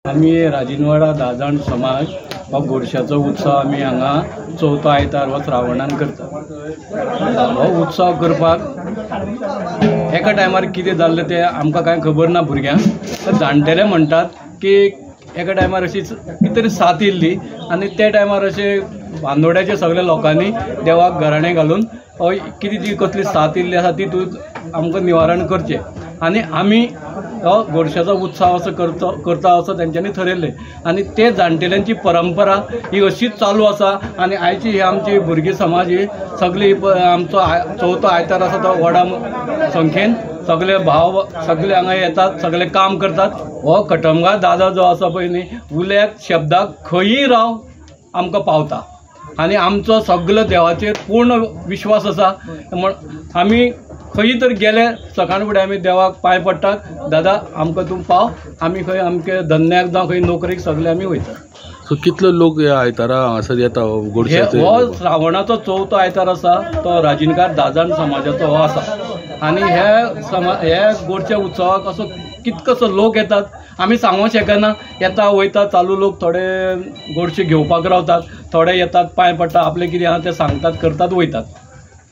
आमी राजीनवाडा दाजाण समाज हो गोडशाचो उत्सव आमी हांगा चवथो आयतार हो श्रावणान करता. हो उत्सव करपाक एका टायमार कितें जाल्लें तें आमकां कांय खबर ना भुरग्यांक. तर जाणटेले म्हणटात की एका टायमार अशीच कितें तरी साथ येयल्ली आनी त्या टायमार अशें बांदोड्याच्या सगळ्या लोकांनी देवाक घराणें घालून कितें जी कसली साथ येयल्ली आसा ती तूं आमकां निवारण करचें आनी आमी हो गोडशाचो उत्सव असो करता असो तेंच्यांनी थरयल्लें आनी ते जाणटेल्यांची परंपरा ही अशीच चालू आसा. आनी आयची ही आमची भुरगीं समाज ही सगळी आमचो चवथो आयतार आसा तो व्हडा संख्येन सगळे भाव सगळे हांगा येतात, सगळे काम करतात. हो कटमगाळ दादा जो आसा पळय न्ही, उल्याक शब्दाक खंयी राव आमकां पावता आनी आमचो सगलो देवाचेर पूर्ण विश्वास आसा. म्हण आमी खंयी तर गेले सकाळ फुडें आमी देवाक पांय पडटात, दादा आमकां तूं पाव, आमी खंय आमचे धंद्याक जावं खंय नोकरेक सगळे आमी वयता. सो कितलो लोक ह्या आयतारा हांगासर येता गोडशाचो? हो श्रावणाचो चवथो आयतार आसा तो राजीनकार दाजाण समाजाचो हो आसा आनी हे गोडच्या उत्सवाक असो कितकोसो लोक येतात आमी सांगूंक शकना. येता वयता चालू लोक, थोडे गोडशे घेवपाक रावतात, थोडे येतात पांय पडटा, आपलें कितें आसा तें सांगतात, करतात, वयतात.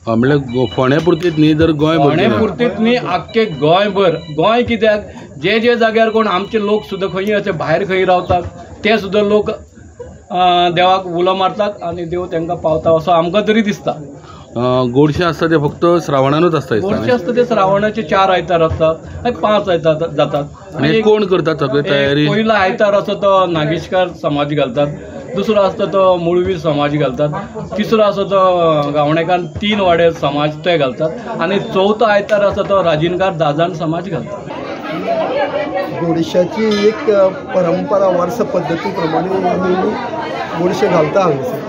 म्हणल्यार फोंड्या पुरतीच न्ही तर गोंय फोंड्या पुरतीच न्ही, आख्खे गोंयभर. गोंय कित्याक जे जे जाग्यार कोण आमचे लोक सुद्दां खंय अशे भायर खंय रावतात ते सुद्दां लोक देवाक उलो मारतात आनी देव तांकां पावता असो आमकां तरी दिसता. गोडशे आसता ते फक्त श्रावणानूच आसता? गोडशे आसता ते श्रावणाचे 4 आयतार आसतात, 5 आयतार जातात. आनी कोण करतात सगळे तयारी? पयलो आयतार आसा तो नागेशकार समाज घालतात, दुसरो आसता तो मुळवी समाज घालतात, तिसरो आसा तो गावणेकार 3 वाडे समाज ते घालतात आनी चवथो आयतार आसा तो राजीनकार दाजाण समाज घालतात. गोडशाची एक परंपरा वर्स पद्दती प्रमाणे आमी गोडशे घालता हांगासर.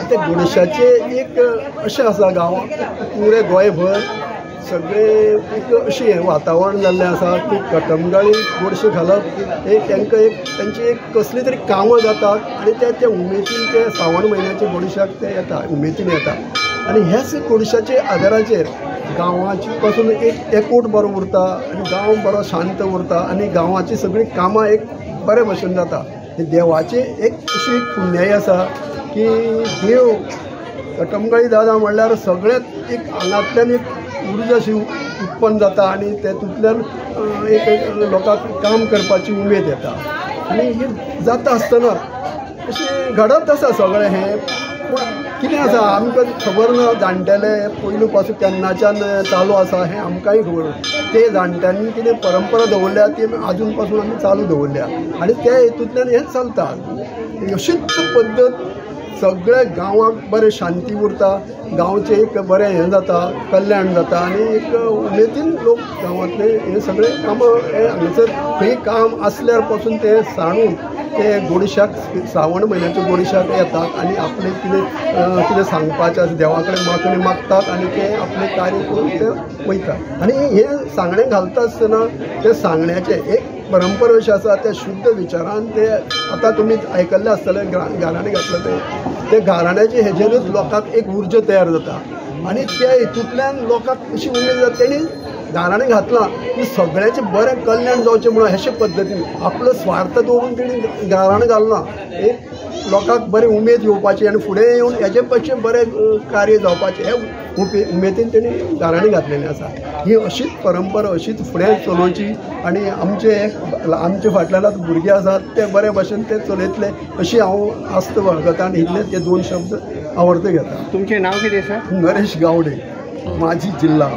ते गोडशाचे एक अशें आसा गांवांत पुरे गोंयभर सगळे एक अशें वातावरण जाल्लें आसा की कटमगाळी गोडशें घालप एक तांकां एक तांची एक कसली तरी कामां जातात आनी ते ते उमेदीन ते श्रावण म्हयन्याचे गोडशाक ते येता, उमेदीन येता. आनी ह्याच गोडशाचे आदाराचेर गांवाची पासून एक एकवट बरो उरता आनी गांव बरो शांत उरता आनी गांवाची सगळीं कामां एक बरे भशेन जाता. देवाची एक अशी एक पुण्याय आसा की देव कटमगाळी दादा म्हणल्यार सगळ्यांत एक आंगांतल्यान एक उर्जा अशी उत्पन्न जाता आनी तेतूंतल्यान एक लोकांक काम करपाची उमेद येता आनी हे जाता आसतना अशें घडत आसा सगळें हें. पूण कितें आसा आमकां खबर ना, जाणटेले पयलू पासून केन्नाच्यान चालू आसा हें आमकांय खबर ना. ते जाणट्यांनी कितें परंपरा दवरल्या ती आजून पासून आमी चालू दवरल्या आनी त्या हेतूंतल्यान हेंच चलता. अशीच पद्दत सगळ्या गांवाक बरें शांती उरता, गांवचें एक बरें हें जाता, कल्याण जाता आनी एक उमेदीन लोक गांवांतले हे सगळे कामां हे हांगासर खंय काम आसल्यार पासून ते सांडून ते गोडशाक श्रावण म्हयन्याच्या गोडशाक येतात आनी आपलें कितें कितें सांगपाचें आसा देवा कडेन मागणी मागतात आनी ते आपलें कार्य करून ते वयतात. आनी हें सांगणें घालता आसतना तें सांगण्याचें एक परंपरा अशी आसा त्या शुद्ध विचारान ते आतां तुमी आयकल्लें आसतलें गाराणें घातलें तें ते गाराण्याचे हेजेरूच लोकांक एक उर्जा तयार जाता आनी त्या हेतूंतल्यान लोकांक अशी उमेद जाता. तेणी गाराणें घातलां की सगळ्यांचें बरें कल्याण जावचें म्हणून अशे पद्दतीन आपलो स्वार्थ दवरून तेणी गाराणें घालना, एक लोकांक बरी उमेद येवपाची आनी फुडें येवन हेजे पेक्षा बरें कार्य जावपाचें हे उमेदीन तेणी गाराणें घातलेलें आसा. ही अशीच परंपरा अशीच फुडें चलोवची आनी आमचे आमचे फाटल्यान आतां भुरगे आसात ते बरे भशेन ते चलयतले अशी हांव आस्त बाळगता आनी इतले ते 2 शब्द आवडते घेता. तुमचें नांव कितें सर? नरेश गावडे, माजी जिल्हा.